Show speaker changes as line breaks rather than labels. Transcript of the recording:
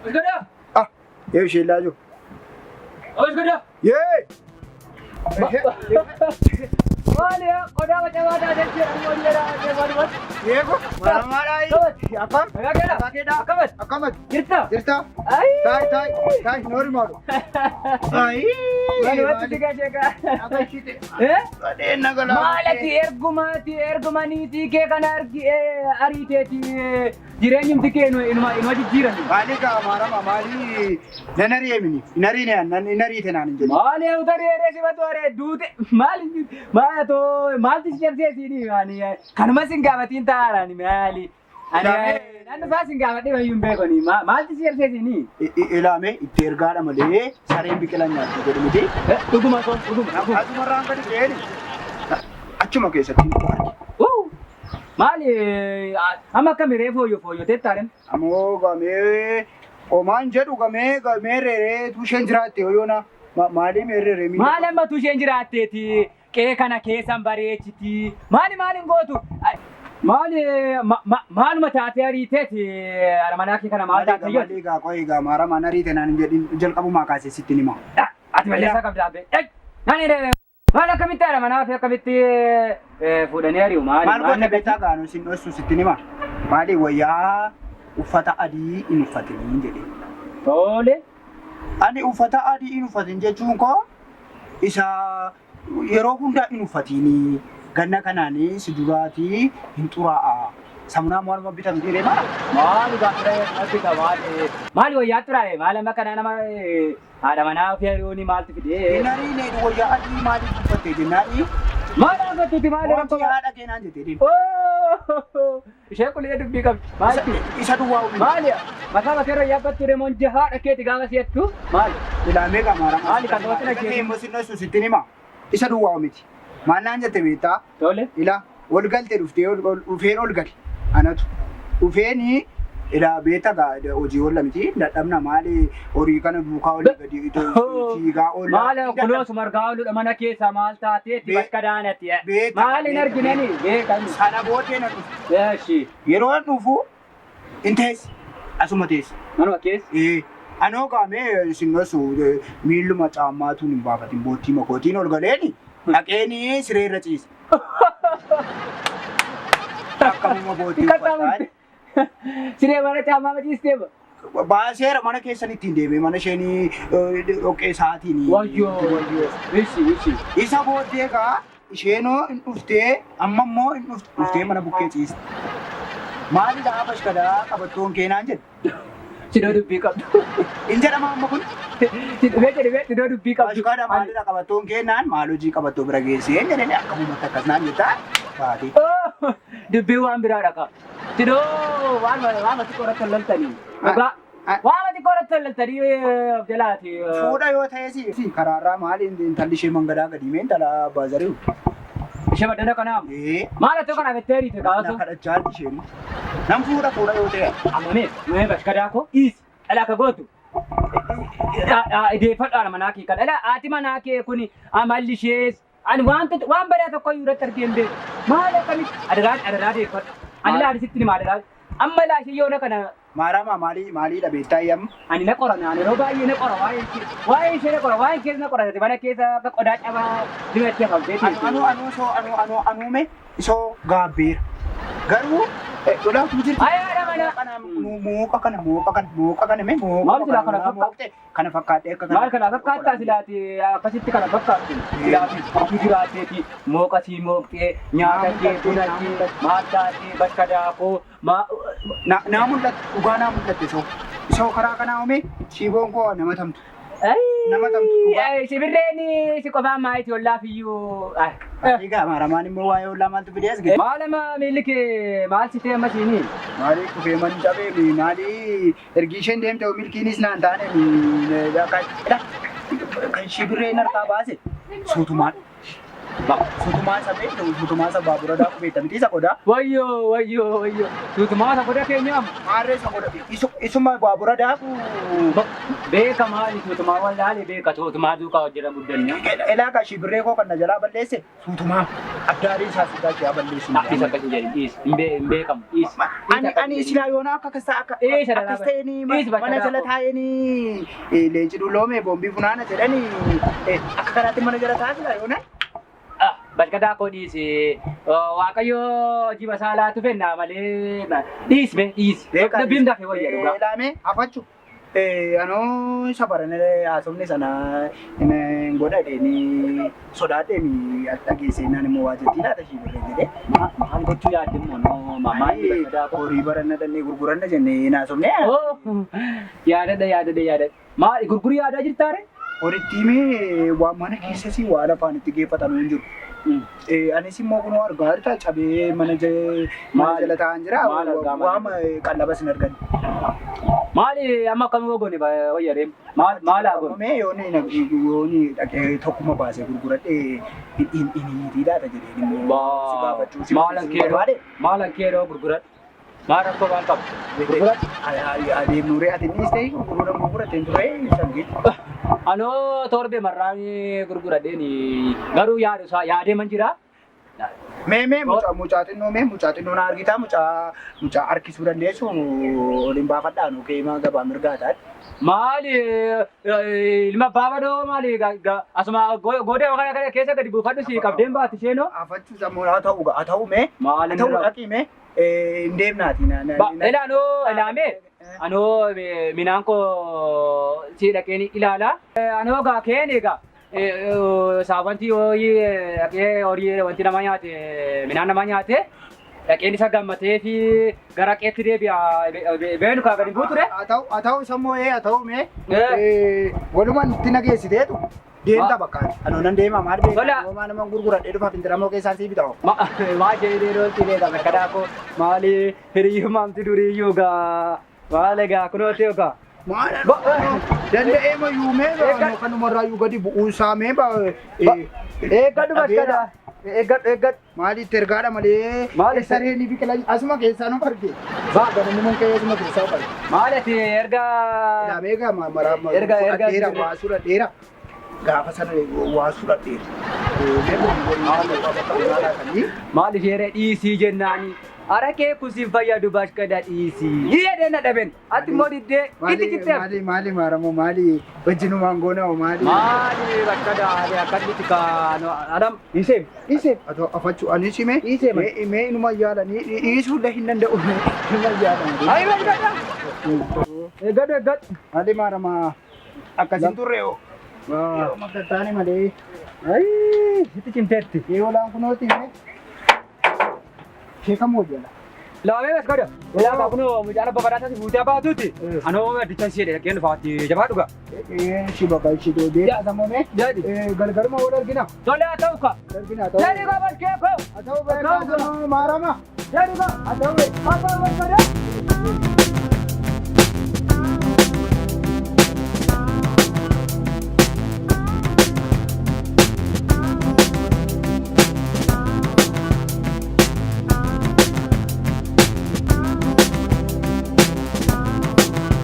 Oshkoda!
Ah, yee ishee laajoo.
Oshkoda!
Yee!
Maali qodaa macabaa taatee jedhamu wal jedhaa walumas.
Yeeko, marammaadhaa. Akkam?
Nagaa keedha?
Nagaa keedha?
Akkamat?
Akkamat?
Jirta?
Jirta?
Ayi!
Taai, taai, taai, noori maalu. Ayi!
Walumatti digaa sheekaa.
Akka ishite.
Eh?
Badheen nagalaa.
Maalati ergumaati erguma niitii kee kana argi ariiteeti jireenyumti kee inuma inuma jijjiirani.
Maali gaa maarama maali nan ari'e mini hin ariine nan hin ariite naan hin jedhin.
Maali uta dheeree sifatu aree duute maali maali too maalti si cabsee siini maali kanuma sin gaafatiin taa'aadhaan maali. Ani nan dhufaa sin gaafadhee mayyuu hin beekoni maalti si cabsee siini.
Ilaame itti ergaadha malee sareen biqilan nyaatti jedhu miti.
Dhuguma koo dhuguma dhuguma.
Asumarraan gadi ceeni achuma keessatti hin arge.
Maali amma akka miree fooyyoo fooyyoo teettaadhaan.
Amoo gamee omaan jedhu gamee gamee reeree tuusheen jiraatte yoona maalii mee reeree miidha.
Maal amma tuusheen jiraatteeti qe'ee kana keessan bareechiti maali maaliin gootu maali maaluma taatee ariiteeti manaa kee kana maal taate yoo
Maalii gaa qo'ee gaa maaramaan ariite naan hin jedhin jalqabumaa kaasee sitti hima.
Ati balleessaa qabda abbee. Nani maal akkamitti haadha manaa fi akkamitti fuudhanii ari'u maali?
Maal goota beektaa gaanu sin dhossu sitti hima. Maali wayyaa uffata adii hin uffatiniin jedhe.
Tole.
Ani uffata adii hin uffatin jechuun koo isa yeroo hundaa hin uffatinii ganna kanaanii si duraatii hin xuraa'a. Samunaa maaluma bitamtee deemaa?
Maali gaafa bita maali? Maali wayyaa xuraa'e maal amma kana nama haadha manaa ofii ari'uuni maaltu fidee?
Hin ariine wayyaa adii maaliif uffatte jennaani?
Maal dhaabbattuuti maali
Wanti
rakkoo?
haadha keenaan jettee deemte.
Ishee kun dubbii qabdi. Maali?
Isa duwwaa uumne.
Maali? Mataa makeerra yaabbattu deemoon haadha keeti gaafa si'attu maali?
Ilaamee qamaara.
Maali kan namatti dhaggeessu?
Immoo sinna sitti hima. Isa duwwaa miti. Maal naan jette beektaa?
Tole.
Ila ol galte dhuftee dhufeen ol gale. Anatu dhufeeni ila beektaa gaa hojii oolla miti dadhabna maali horii kana duukaa olii gadi fiigaa oolla.
Maali kunuunsu margaa ooludha mana keessa maal taateetti bakka daanatti.
Beektaa.
Maal hin arginani beekani.
Sana booddee na dhufe.
Eeshi.
Yeroo an dhufu in teessi. Asuma teessi.
Manuma keessa.
Ee, anoo qaamee sinnosu miilluma caammaatuun hin baafatin boottii makootiin ol galeeni dhaqeeni siree irra ciise. Akkamuma boottii uffataan.
Siree mana caammaa maciistee ba.
Baaseera mana keessan ittiin deemee mana isheenii dhoqqee isaatiin.
Wayyoo wayyoo. Ishi ishi.
Isa booddee gaa isheenoo hin dhuftee amma immoo hin dhuftee mana bukkee ciiste. Maalidha bashkadaa qabattoon keenaan jedhe.
Sidoo dubbii qabdu.
Hin jedhama amma kun.
Dhibee jedhee sidoo dubbii qabdu.
Bashkada maalidha qabattoon keenaan maal hojii qabattoo bira geessee jedhanii akkamumatti akkas naan jettaa baatee.
Dubbii waan biraa dhaqa. Sidoo waan waan xiqqoo irratti loltanii. Dhugaa. Waan xiqqoo irratti loltanii of jalaati.
Fuudha yoo ta'es karaarraa maali intalli ishee mangadaa gadi mee intala baazari'u.
Ishee baddana kanaaf. Maal atoo kanaaf itti ariite
Na
kaasoo.
kadhachaa isheen. Nan fuudha fuudha yoo ta'e.
Amma mee bashkadaa koo dhiisi. Dhala akka gootu. Ideeffadhaadha manaa kee kan. Dhala haati manaa kee kun amalli ishees ani waan waan badaa tokko iyyuu irratti argee hin beeku. Maal akkamitti adaraa adaraa deeffadhu. Ani laali sitti hima adaraa. Amma laa ishee yoona kana
Maarama maalii maaliidha beektaa yamma.
ani na qora naan yeroo baay'ee na qora waa'ee ishee waa'ee ishee na qora waa'ee keessa na qora mana keessa akka qodaa cabaa dibattee hafamtee
Anu anu anu soo anu anu anuume isoo gaabbeera. Garuu lolaatu jirti.
Ay haadha manaa.
Kana mooqa kana mooqa kana mooqa kana mee mooqa
Maal silaa kana fakkaata?
mooqte kana fakkaadhee akka
Maal kana fakkaattaa silaati akkasitti kana fakkaattu silaati utuu jiraateeti mooqa sii mooqxee nyaata kee buna kee maal taatee bakka daakoo maa
Naa mul'atte dhugaa naa mul'atte isoo. Isoo karaa kanaa uume shiiboon koo nama tamtu. Nama tamtu dhugaa.
Shibirreen si qofaan maayiti ollaaf iyyuu.
Egaa maaramaan immoo waa'ee ollaa maaltu fidee as ga'e?
Maal amma miilli kee maal si ta'e amma siinii?
Maali kufee man cabee maali ergi isheen deemte milkiinis naan taane kan shibirreen harkaa baase suutumaan. Suutumaa isa beektu, suutumaa isa baabura daakuu beekta miti isa qodaa.
Wayyoo wayyoo wayyoo. Suutumaa isa qoda keenyaam.
Maarree isa qoda isuma baabura daakuu.
Beeka maali suutumaa wallaalee beeka suutumaa duukaa hojjetan guddanne.
Elaa kaa shibirree koo kan na jalaa balleesse suutumaa abdaarii isaa sigaa ishee balleessu.
Dhiis akkasii jedhi dhiis hin beekamu dhiis.
Ani silaa yoona akka akkas akka
Dhiisa
akkas ta'eenii
Dhiis bakka
mana jala
daakuu.
taa'eenii leenci dulloome boombii funaana jedhanii akka kanaatti mana jala taa'aa silaa yoona.
Balkataa koo dhiisi. Waaqayyo jiba isaa laatu fennaa malee dhiis be dhiis. Dubbiin dafee wayya dhugaa.
Laamee afachu. Anoo isa baranee haasofni sana hin godhadheeni sodaadheeni dhageessee naan immoo waa jettii laata shibirree jedhee.
Maal gochuu yaadde immoo noo maal balkataa koo.
Horii baranna dhannee gurguranna jennee haasofne.
Yaadadha yaadadha yaadadha. Maal gurgurii yaadaa jirtaare?
Horitti himee waan mana keessas waan afaan itti geeffatan hin jiru. Anis immoo kunoo argaa jirta cabee mana jala taa'an jira.
Maal argaa
Waan qallabas hin arganne.
Maali amma akkam goone wayya reem? Maal maal haa goone?
Mee yooni dhaqee tokkuma baasee gurguradhee hin hiitii laata jedheen immoo si gaafachuu si
Maalan keeroo
barbaade.
maalan keeroo gurguradhu. Maal rakkoo maal qabu? Gurguradhu.
Adeemnuree ati innis ta'e gurgura gurgurateen turee sangiin.
Anoo torbe marraan gurguradheeni garuu yaadu isaa yaadee man jira.
Mee mee mucaa mucaa xinnoo mee mucaa xinnoo na argitaa mucaa mucaa harkisuu dandeessu oliin baafadhaan keemaa gabaa mirgaa taate.
Maali ilma abbaa badoo maali asuma godee kana keessa gadi buufadhu si qabdeen baati isheenoo.
Afachuu sammuu haa ta'u haa ta'u mee
Maali
haa ta'u dhaqii mee hin deemnaati.
Ila anoo ilaamee anoo minaan koo si dhaqeen ilaala. Anoo gaa keen egaa saawanti horii dhaqee horii wanti nama nyaate minaan nama nyaate dhaqeen isa gammatee fi gara qeetti deebi'a beenu kaa gadi buuture.
Haa ta'u sammuu haa ta'u mee walumaan itti nageessiteetu deemta bakka anoo nan deema maal
Tola.
beekaa maa nama gurguradhee dhufa fintiramoo keessaan sii bita'u.
Maa jedhee roolti beeka bakka koo maali hiriyyummaamti duriyyuu gaa maal egaa kunoo ta'e gaa.
Maal danda'ee mayyuu mee kanumarraa gadi bu'uunsaa mee
Eeggadhu bakka eeggadhu eeggadhu.
Maalitti ergaadha malee
Maali?
sareen biqilaa asuma keessaa nu arge. Ganamni mun ka'ee asuma keessaa nu arge.
Maal ati erga
Ilaamee gaa maraa
Erga-
dheera waa sudhadheera. Gaafa sana waa sudhadheera.
Maal ishee dhiisii jennaani Araqee kusiin fayyadu bashkada dhiisii. Jedhee na dhaben. Ati immoo diddee itti citteef.
Maali maali maaramoo maali wajjinumaan goonaa maali.
Maali bashkada akkamitti kaanu adam.
Dhiisee dhiisee atoo afachuu ani sime
Dhiisee ma-
mee inuma yaalanii dhiisuullee hin danda'u inuma yaalanii.
Ayi bashkada. Eeggadu eeggadu.
Maali maaramaa akkasiin turre yoo. Yeroo makkattaani malee.
Ayi itti cimteetti.
Yeroo laan kunooti mee. Sheekamoo jala.
Laamee bashkada. Ilaa kunoo mucaan abba badhaasa si fuutee baatuuti. Anoo addichaan si jedhe dhaqeen dhufaatti jabaa dhuga.
Shi bakka shi doodee. Jaasamoo mee.
Jedhi.
Gargaruma wal argina.
Tole haa ta'u ka.
Wal argina ta'u.
Jedhi koo bashkee koo.
Haa ta'u beekaa maarama.
Jedhi koo.
Haa ta'u.
Haa ta'u bashkada.